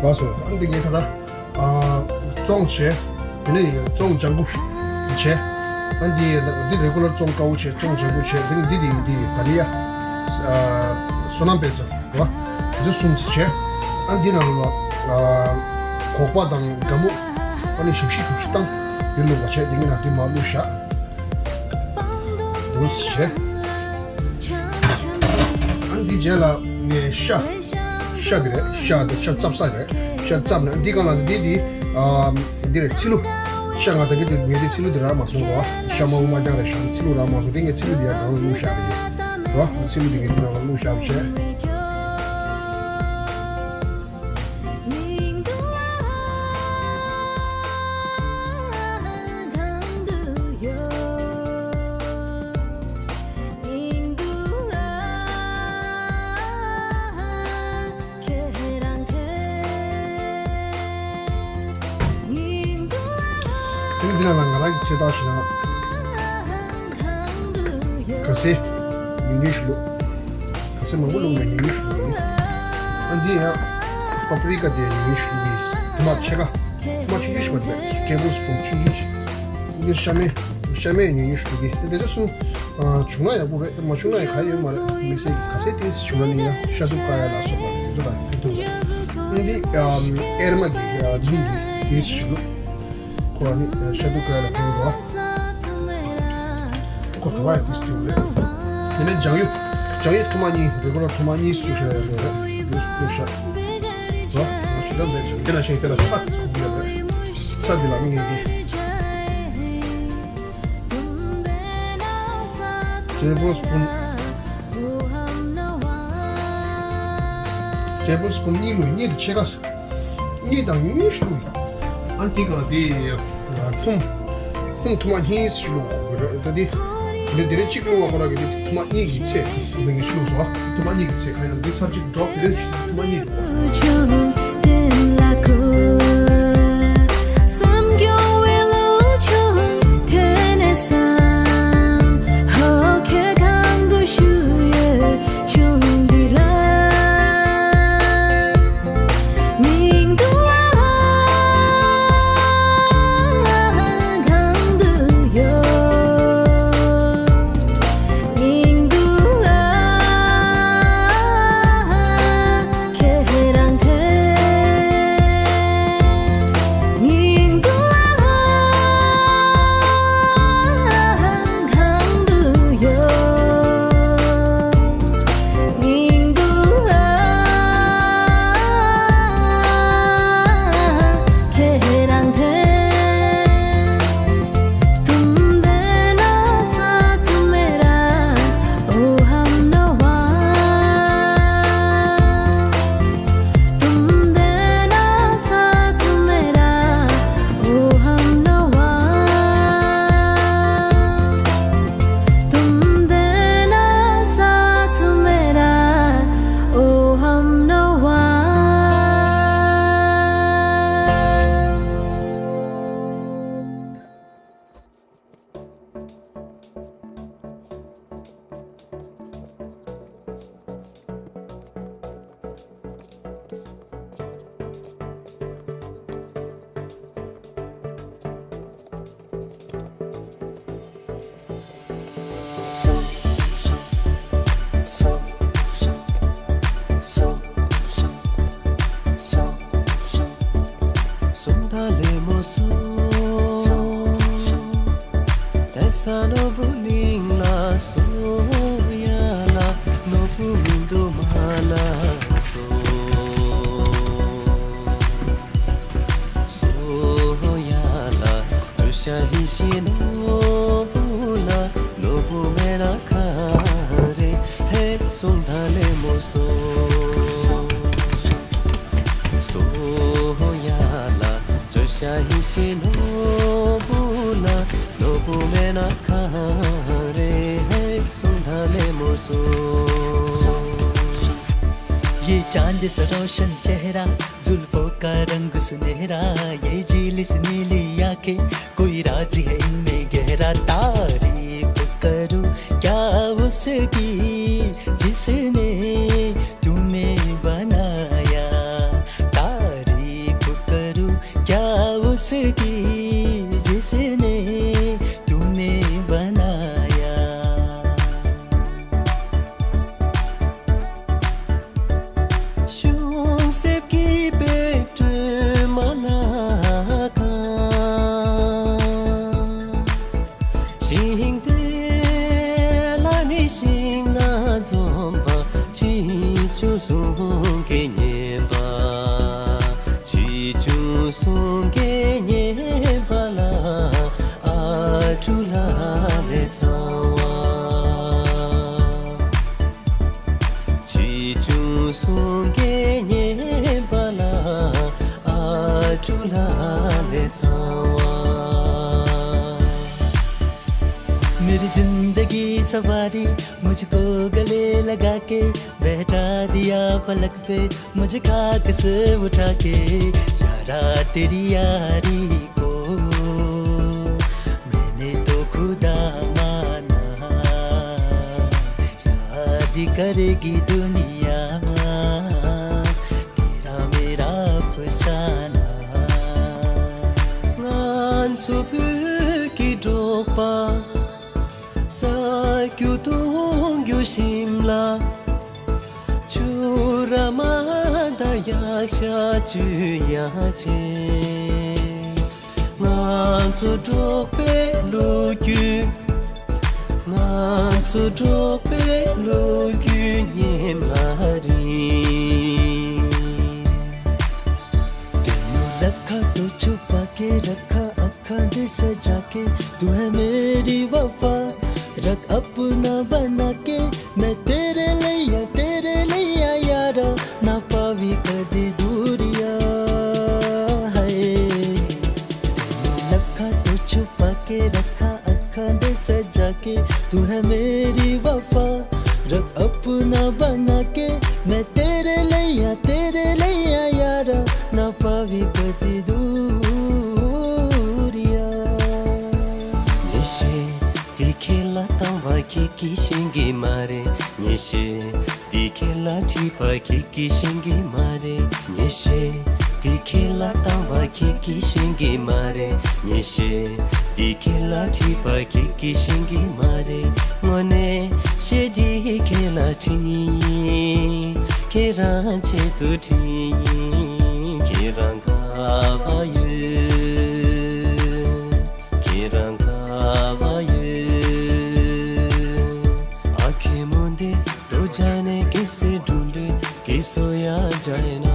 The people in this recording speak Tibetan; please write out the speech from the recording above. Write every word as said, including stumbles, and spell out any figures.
ལགས་སོ། ཨ་ནི་འདི་ངས་ད་ལྟ་ཨ་བཙོང་བྱས། དེ་ནས་བཙོང་ལྗང་གུ་བྱས། ཨ་ནི་འདི་འདི་རེ་གུ་ལར་བཙོང་དཀར་པོ་བྱས། བཙོང་ལྗང་གུ་བྱས། དེ་ནས་འདི་འདི་འདི་ད་ལི་ཡ་ཨ་བསོད་ནམས་དཔེ་ཚོ་རེད་བ། འདི་གསུམ་ཅིག་བྱས། ཨ་ནི་འདི་ནང་ལ་ཨ་སྒོག་པ་དང་སྒ་སྨུག་ཨ་ནི་ཞིབ་ཞིབ་ཞིབ་ཞིབ་བཏང་། འདི་བླུགས་པ་བྱས། འདི་ངས་ན་འདི་མར་བླུགས་བཞག་འདུག་བྱས། ཨ་ནི་འདི་རྗེས་ལ་ངས་ཤ། ཤ་འདི་རེད། ཤ་འདི་ཤ་བཙབས་ས་རེད། ཤ་བཙབས་ནས་འདི་གང་ལ་འདི་འདི་ཨ་འདི་རེད། ཚིལ་ལུ། ཤ་ང་ད་གི་འདི་ངས་འདི་ཚིལ་ལུ་འདི་རག་མ་སོང་རོ། ཤ་མང་པོ་མ་རྒྱག་རེད། ཤ་འདི་ཚིལ་ལུ་རག་མ་སོང་། དེ་ངས་ཚིལ་ལུ་འདི་ཡར་གང་ལ་བླུགས་བཞག་པ་ཡིན་རོ། ཚིལ་ལུ་འདི་ངས་འདི་ནང་ལ་བླུགས་བཞག་པ་བྱས། དེ་འདི་ལ་ང་རང་གི་ཆེ་ཐག་ཞུ་ན། ག་ཟེ། ཉུང་ཉུང་ཞིག་བླུགས། ག་ཟེ་མང་པོ་བླུགས་ན་ཉུང་ཉུང་ཞིག་བླུགས་ཡིན། ཨ་འདི་ཡང་པ་པི་རི་ཀ་དེ་ཉུང་ཉུང་ཞིག་བླུགས་ཡིན། ཐུར་མ་ཕྱེད་ཀ་ཐུར་མ་ཆུང་ཆུང་ཞིག་མ་རེད། ཊེ་བལ་སི་པུན་ཆུང་ཆུང་ཞིག་འདི་ཤ་མེད། ཤ་མེད་ཉུང་ཉུང་ཞིག་བླུགས་ཡིན། དེ་འདྲ་གསུམ་བྱུང་ན་ཡག་པོ་རེད། མ་བྱུང་ན་ཡང་ག་ཡོད་མ་རེད། དམིགས་བསལ་ག་ཟེ་དེ་བྱུང་ན་ནི་ཡང་ཤ་དུག་ཀ་ཡ་ལ་སོགས་པ་དེ་ཚོ་ལ་ཕན་ཐོགས་ཡོད། འདི་ཨེར་མ་གི་མིང་གི་དེ་ཞིག་བླུགས། ཁོ་ནི་ཤ་དུག་ཀ་ལ་ཕན་གྱི་འདུག་ཁོ་དུ་བ་ཏིས་ཏིའུ་རེད། དེ་ནས་ལྗང་གུ། ལྗང་གུ་ཐུར་མ་གཉིས། རེ་གོ་ལ་ཐུར་མ་གཉིས་བླུགས་ཤ་ཡ་རེད། བླུགས་ཤ། རོ། ང་ཞུ་དམ་རེད། དེ་ལ་ཤིང་དེ་ལ་ཤ་ཁུག་ཡ་རེད། ས་འདི་ལ་མི་ངན་གྱི། ཊེ་བལ་སི་པུན། ཊེ་བལ་སི་པུན་གཉིས་བླུགས། གཉིས་དེ་ཕྱེད་ཀ་གཉིས་དང་ཉུང་ཉུང་ཞིག་བླུགས། ཨ་ནི་དེ་གང་དེ་ཐུར། ཐུར་མ་གཉིས་ཞིག་བླུགས་དགོས་རེད། ད་དེ་འདི་དེ་རེད། གཅིག་བླུགས་པ་ཁོ་རང་གི་དེ་ཐུར་མ་གཉིས་ཀྱི་ཚད་དེ་ངས་བླུགས་སོང་། ཐུར་མ་གཉིས་ཀྱི་ཚད་གང་ཡིན་ན་འདི་ཚར་གཅིག་ཌོབ་དེ་རེད། ཐུར་མ་གཉིས་འདུག་སོང་ད་ལེ་མོ་སོ། ད་ས་ནོར་བུ་གླིང་ལ་སོང་ཡ་ལ། ནོར་བུ་མི་འདུག་མ་ལ་སོང་། སོང་ཡ་ལ། ཇོ་ཤ་ཧི་ཤི་ནོར་བུ་ལ། ནོར་བུ་མེད་ན་ག་རེ་ཧེ། སོང་ད་ལེ་མོ་སོ། སོ་ཡ་ལ། ཇོ་ཤ་ཧི་ཤི་ནོར་བུ་ལ། ནོར་བུ་མེད་ན་ག་རེ་ཧེ། སོང་ད་ལེ་མོ་སོ། ये चांद सा रोशन चेहरा, जुल्फों का रंग सुनहरा, ये झील सी नीली आंखें, कोई राज है इनमें गहरा। तारीफ करूं क्या उसकी, जिसने तुम्हें बनाया। तारीफ ཆེ་ཆུང་གསུམ་གའི་བསྙེན་པ། ཆེ་ཆུང་གསུམ་གའི་བསྙེན་པ་ལ་ཨ་ཁྲུ་ལ་ལས་གཙང་བ། ཆེ་ཆུང་གསུམ་གའི་བསྙེན་པ་ལ་ཨ་ཁྲུ་ལ་ལས་གཙང་བ། मेरी जिंदगी सवारी मुझको गले लगा के बैठा दिया पलक पे मुझे खाक से उठा के। यारा तेरी यारी को मैंने तो खुदा माना। याद करेगी दुनिया तेरा मेरा अफसाना। ང་ཚོ་བོད་ཀྱི་འབྲོག་པ། ས་རྒྱུ་གདུང་རྒྱུ་ཞིམ་ལ། ཆུ་ར་མ་ད་ཡག་ཤ་ཆུ་ཡ་ཆེ། ང་ཚོ་འབྲོག་པའི་ལོ་རྒྱུས། ང་ཚོ་འབྲོག་པའི་ལོ་རྒྱུས་སྙེ་མ་རེད། तेनू लखा तो छुपा के रखा अखा दे सजा के। तू है मेरी वफा रख अपना बना के। मैं तेरे लैया तेरे लैया यारा ना पावी कदी दूरिया। हाय तेनू लखा तो छुपा के रखा अखा दे सजा के। तू है मेरी वफा रख अपना बना के। मैं तेरे लैया तेरे लैया यारा ना पावी कदी दूरिया। ཉེས་ཤེས་དེ་ཁས་ལ་བཏང་བ་ཁྱེད་ཀྱིས་ཤེས་གི་མ་རེད། ཉེས་ཤེས་དེ་ཁས་ལ་ཁྲིད་པ་ཁྱེད་ཀྱིས་ཤེས་གི་མ་རེད། ཉེས་ཤེས་དེ་ཁས་ལ་བཏང་བ་ཁྱེད་ཀྱིས་ཤེས་གི་མ་རེད། ཉེས་ཤེས་དེ་ཁས་ལ་ཁྲིད་པ་ཁྱེད་ཀྱིས་ཤེས་གི་མ་རེད། དངོས་གནས་ཤེས་དེ་ཁས་ལ་ཁྲིད་ཡིན། ཁྱེད་རང་ཆེད་དུ་ཁྲིད་ཡིན། ཁྱེད་རང་ག་བ་ཡོད། ཁྱེད་རང་ག་བ་ཡོད། आंखें मूंदे तो जाने किसे ढूंढे, कि सोया जाए ना।